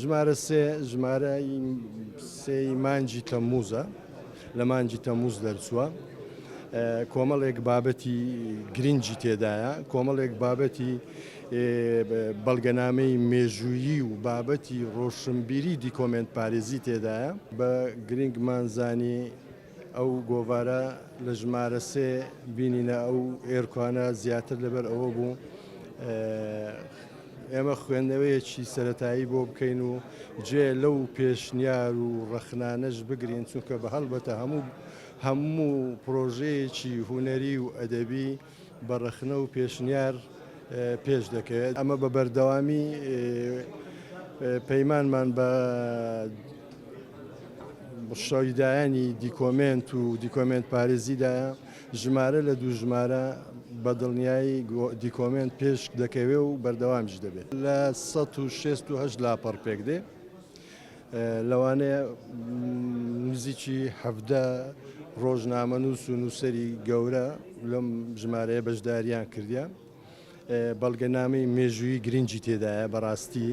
ژمارە سێ ژمارەی سێی مانگی تەمموزە، لە مانگی تەمموز دەرچووە. کۆمەڵێک بابەتی گرنگی تێدایە، کۆمەڵێک بابەتی بەڵگەنامەی مێژوویی و بابەتی ڕۆشنبیری دیکۆمێنت پارێزی تێدایە. بە گرنگمان زانی ئەو گۆڤارە لە ژمارە سێ بینینە ئەو ئێرکانە زیاتر لەبەر ئەوە بوو ئێمە خوێندنەوەیەکی سەتایی بۆ بکەین و جێ لەو پێشنیار و ڕەخنانەش بگرین، چونکە بە هەڵبەتە هەموو پرۆژەیەکی هونەری و ئەدەبی بە ڕەخنە و پێشنیار پێش دەکەوێت. ئەمە بە بەردەوامی پەیمانمان بە شەیدایانی دیکۆمێنت و دیکۆمێنت پارێزیدایە، ژمارە لە دوو ژمارە بە دڵنیایی دیکۆمێنت پێش دەکەوێ و بەردەوامیش دەبێت. لە 168 لاپەڕ پێک دێ. لەوانەیە نزیکی 17 ڕۆژنامەنووس و نووسەری گەورە لەم ژمارەیە بەشداریان کردیە. بەڵگەنامەی مێژوویی گرنگی تێدایە بەڕاستی.